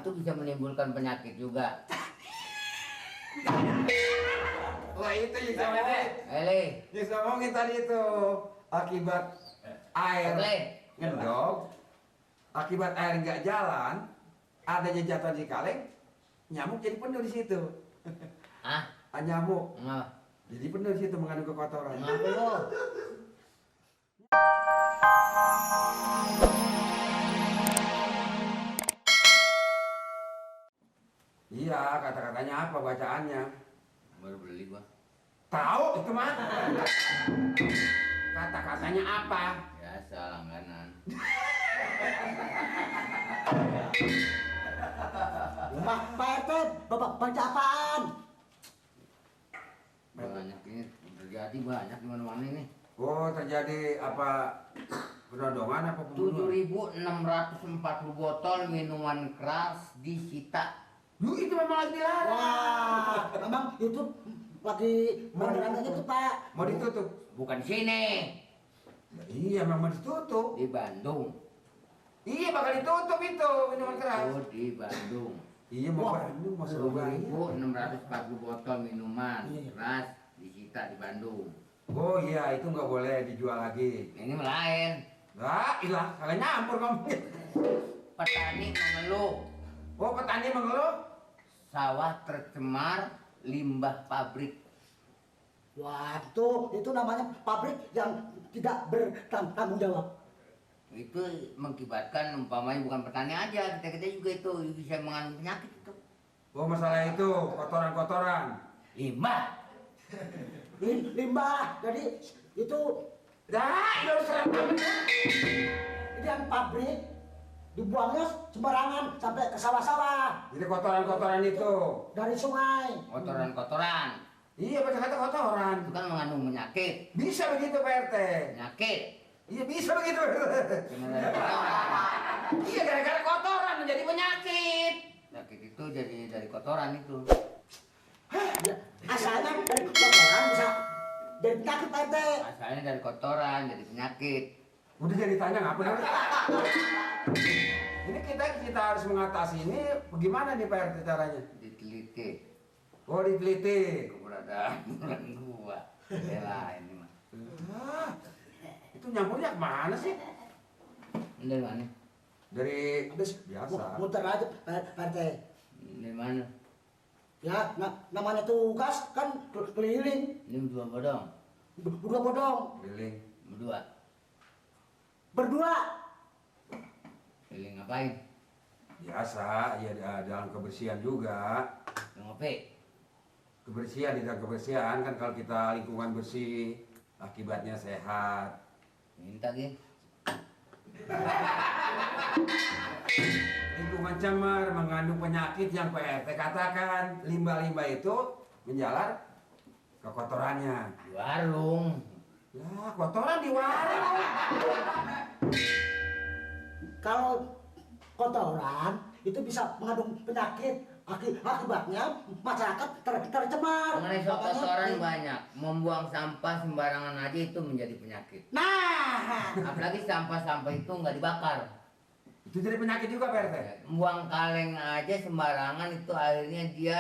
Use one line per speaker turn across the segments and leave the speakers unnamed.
itu bisa menimbulkan penyakit juga.
Wah itu yang saya ngomongin tadi itu akibat air ngedok, akibat air nggak jalan, adanya jatuh di kaleng, nyamuk jadi penuh di situ. Nyamuk jadi penuh di situ mengandung kekotoran.
Kenapa lo?
Iya, kata-katanya apa bacaannya?
Baru beli gua.
Tahu itu mah. Kata-katanya apa?
Biasa langganan.
Pak RT, Bapak baca apaan?
Banyak ini terjadi banyak di mana-mana ini.
Oh, terjadi apa? Penodongan apa pembunuhan?
7.640 botol minuman keras disita.
Itu memang lagi dilarang.
Wah, memang itu lagi beneran gitu Pak.
Mau ditutup?
Bukan sini,
Ya, iya, memang ditutup.
di Bandung.
Iya, bakal ditutup itu minuman keras.
Oh, di Bandung.
Iya, mau Bandung, mau Surabaya.
7.640 botol minuman
Iya.
keras disita di Bandung.
Oh iya, itu nggak boleh dijual lagi.
Ini lain.
Lah, ilah, kalian nyampur kamu.
Petani mengeluh
Oh, petani mengeluh?
sawah tercemar limbah pabrik.
Wah, itu namanya pabrik yang tidak bertanggung jawab.
Itu mengakibatkan umpamanya bukan petani aja, kita juga itu bisa mengandung penyakit itu.
Oh, masalah itu, kotoran-kotoran.
Limbah.
Limbah, jadi itu
Dah, itu serem banget.
yang pabrik dibuangnya sembarangan sampai ke sawah-sawah
Jadi kotoran-kotoran itu.
dari sungai.
Kotoran-kotoran
Iya, kata-kata kotoran.
itu kan mengandung penyakit.
Bisa begitu, Pak RT.
Penyakit.
Iya, bisa begitu, Pak RT.
Karena dari kotoran.
Iya, gara-gara kotoran menjadi penyakit.
Penyakit itu jadi dari kotoran itu.
Ya, asalnya dari kotoran bisa jadi penyakit Pak RT.
Asalnya dari kotoran jadi penyakit.
Udah jadi tanya ngapa nih? Ini kita harus mengatasi ini bagaimana nih Pak RT caranya?
Diteliti
Oh, diteliti.
keberadaan bulan gua. Yalah ini mah.
Ah, itu nyamurnya kemana sih?
Ini dari mana?
Dari
Habis
biasa.
muter aja Pak RT.
Dari mana?
Ya, namanya tugas kan keliling,
Ini berdua bodong.
berdua bodong,
Keliling.
Berdua.
berdua.
Keliling ngapain?
Biasa, ya dalam kebersihan juga.
Ngopi.
Kebersihan, di dalam kebersihan kan kalau kita lingkungan bersih, akibatnya sehat.
Minta gini.
Lingkungan cemar mengandung penyakit yang Pak RT katakan limbah-limbah itu menjalar ke kotorannya.
Di warung.
Ya, kotoran di warung.
Kalau kotoran itu bisa mengandung penyakit, akibatnya masyarakat tercemar.
Mengenai soal
Makanya-
kotoran banyak. Membuang sampah sembarangan aja itu menjadi penyakit.
Nah,
Apalagi sampah-sampah itu nggak dibakar.
Itu jadi penyakit juga Pak RT.
Buang kaleng aja sembarangan itu akhirnya dia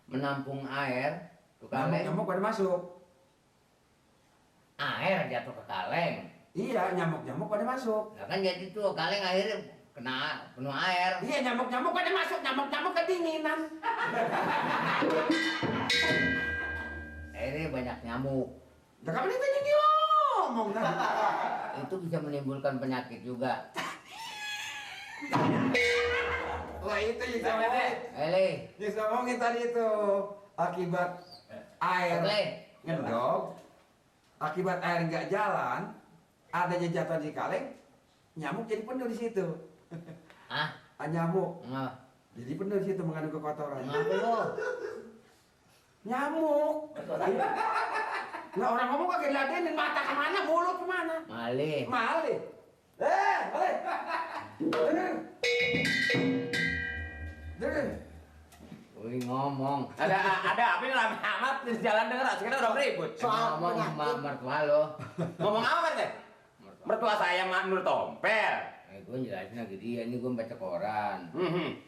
menampung air. Tuh kaleng,
Nyamuk pada masuk.
air jatuh ke kaleng.
Iya, nyamuk pada masuk.
Nah kan jadi tuh kaleng akhirnya kena penuh air.
Iya, nyamuk pada masuk. Nyamuk kedinginan.
Akhirnya banyak nyamuk.
Udah kapan itu ngomong tadi?
Itu bisa menimbulkan penyakit juga.
Wah itu yang saya ngomongin tadi itu akibat air ngedok, akibat air nggak jalan, adanya jatuh di kaleng, nyamuk jadi penuh di situ. Nyamuk
Ngapa?
jadi penuh di situ mengandung kekotoran.
Ngapa lo?
Nyamuk. Nah orang ngomong kagak diladenin, mata kemana, mulut kemana?
Malih.
Malih. Malih. Dengar.
Wih ngomong.
Ada apa ini lama amat di jalan denger sekarang udah beribut.
Soal
Ngomong
penyakit.
sama mertua lo.
Ngomong apa Pak? Mertua saya mak Nur Tompel.
Gue jelasin lagi dia, ini gue baca koran.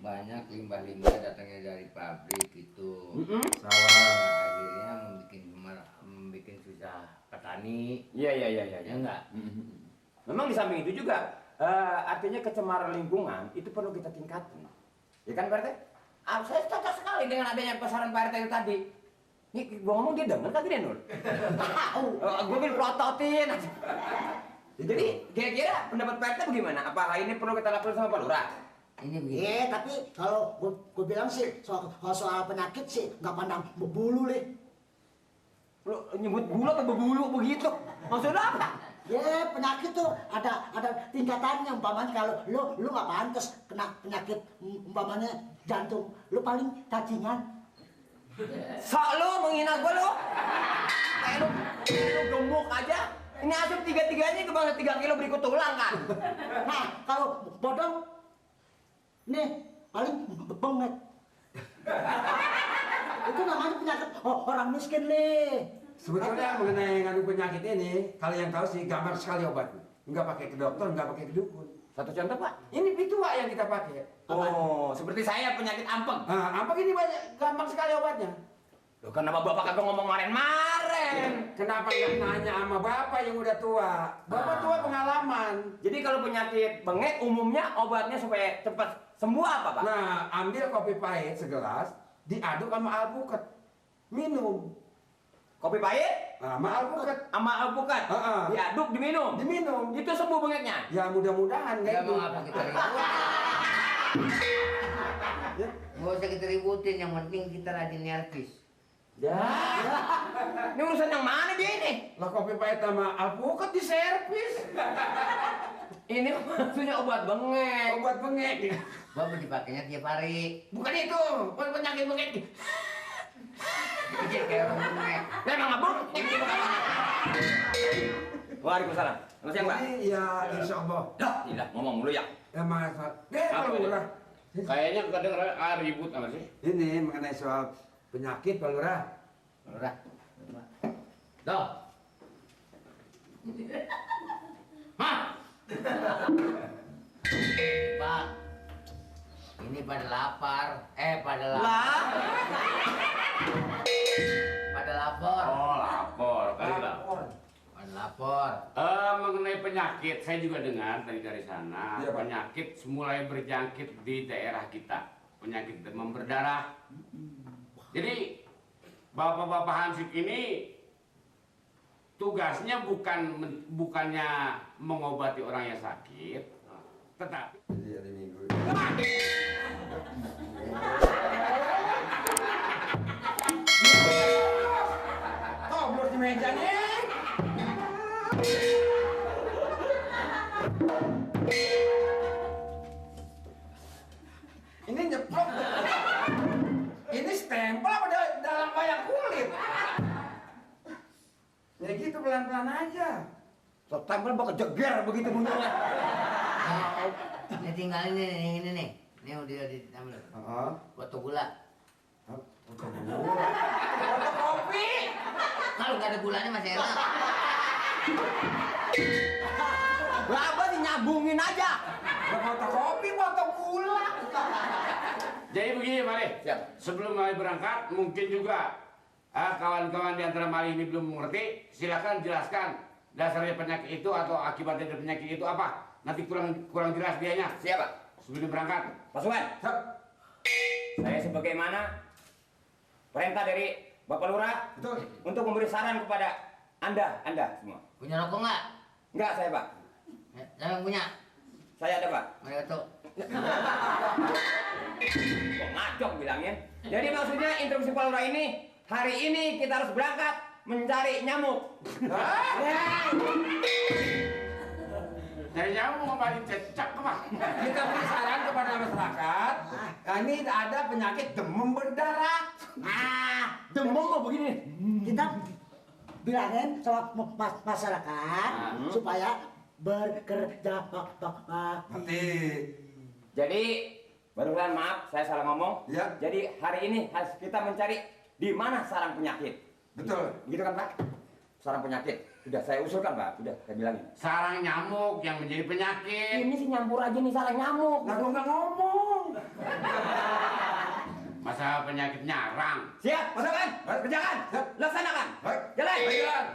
Banyak limbah-limbah datangnya dari pabrik gitu.
Sawah.
Akhirnya membuat susah petani.
Iya.
Ya enggak?
Memang di samping itu juga, artinya kecemaran lingkungan itu perlu kita tingkatin. Ya kan Pak RT? Saya cocok sekali dengan adanya pesanan Pak RT itu tadi. Nih, gua ngomong dia denger kagak dia, Nur? Gua bikin prototin aja. Jadi, kira-kira pendapat Pak RT bagaimana? Apa hal ini perlu kita lakukan sama Pak Lurah?
Ini begini.
Tapi kalau gue bilang sih soal penyakit sih nggak pandang bulu leh.
Lu nyebut bulu atau bebulu begitu? Maksudnya apa?
Ya penyakit tuh ada tingkatannya. Umpamanya kalau lu nggak pantas kena penyakit umpamanya jantung, lu paling cacingan.
Sok lu menghina gua lu. Kayak lu gemuk aja. Ini asup tiga-tiganya ke bawah 3 kilo berikut tulang kan.
Nah kalau bodong nih paling bengek. Itu namanya penyakit orang miskin leh.
Sebetulnya mengenai ngandung penyakit ini, kalau yang tahu sih gampang sekali obatnya. Nggak pakai ke dokter, nggak pakai ke dukun.
Satu contoh Pak.
Ini pitua yang kita pakai.
Oh, seperti saya penyakit ampeng.
Nah, apa ini banyak gampang sekali obatnya.
Loh, kenapa Bapak kagak ngomong maren-maren?
Kenapa nggak nanya sama bapak yang udah tua? Bapak tua pengalaman.
Jadi kalau penyakit bengek umumnya obatnya supaya cepat sembuh apa Pak?
Nah, ambil kopi pahit segelas, diaduk sama alpukat, minum.
Kopi pahit
Sama alpukat,
sama alpukat diaduk diminum.
diminum.
Itu sembuh bengeknya.
Ya mudah-mudahan
Ya
nggak
mau
itu.
apa kita ributin? Nggak usah kita ributin, yang penting kita rajin nyervis.
Ya. Ini urusan yang mana dia ini?
Lah kopi pahit sama alpukat diservis.
Ini maksudnya obat bengek.
Obat bengek.
Bapak dipakainya tiap hari.
Bukan itu, bukan penyakit bengek.
Dikit kayak orang bengek.
Lah emang abang? Waalaikumsalam. Selamat siang, Pak.
Iya, insya Allah.
Dah, tidak ngomong mulu ya.
Ya masalah.
Apa
Pak
ini?
Lurah.
Kayaknya kedengeran ribut apa sih?
Ini mengenai soal penyakit Pak Lurah.
Lurah. Doh.
Hah?
Pak. Ini pada lapar. Pada lapar.
Lah,
Pada lapor.
Oh, lapor. Kali lapor.
Pada lapor.
Mengenai penyakit, saya juga dengar dari sana.
Iya, Pak.
Penyakit mulai berjangkit di daerah kita. Penyakit demam berdarah. Jadi, Bapak-bapak Hansip ini tugasnya bukannya mengobati orang yang sakit, tetapi
Jadi hari Minggu. Toblos di meja nih. Ini nyeplok. Ini stempel apa dalam wayang kulit? Ya gitu pelan-pelan aja.
sok tempel bakal jeger begitu bunyinya.
Ini tinggal ini nih. Ini udah diambil.
Heeh.
Foto gula.
Foto kopi.
Kalau nggak ada gulanya masih enak.
Lah apa sih nyambungin aja.
Foto kopi, foto gula.
jadi begini Mali.
Siap.
Sebelum Mali berangkat, mungkin juga kawan-kawan di antara Mali ini belum mengerti, silakan jelaskan dasarnya penyakit itu atau akibatnya dari penyakit itu apa. Nanti kurang jelas dianya.
Siapa?
Sebelum berangkat.
Pasukan. Saya sebagaimana perintah dari Bapak Lurah
Betul.
untuk memberi saran kepada Anda semua.
Punya rokok nggak?
Enggak saya, Pak.
Saya yang punya.
Saya ada, Pak.
Mereka tuh.
Kok ngacok bilangnya. Jadi maksudnya instruksi Pak Lurah ini, hari ini kita harus berangkat mencari nyamuk.
Dari nyamuk kembali cecak kemah.
Kita beri saran kepada masyarakat. Ini ada penyakit demam berdarah.
Demam kok begini.
Kita bilangin sama masyarakat supaya bekerja
Nanti.
Jadi, barusan maaf saya salah ngomong.
Ya.
Jadi hari ini harus kita mencari di mana sarang penyakit.
Betul.
Begitu kan Pak? Sarang penyakit. Sudah saya usulkan Pak, sudah saya bilangin.
Sarang nyamuk yang menjadi penyakit.
Ini si nyampur aja nih sarang nyamuk.
Nah, gua nggak ngomong.
Masalah penyakit nyarang.
Siap, pasukan, kerjakan, laksanakan.
Baik.
Jalan.
Baik, jalan.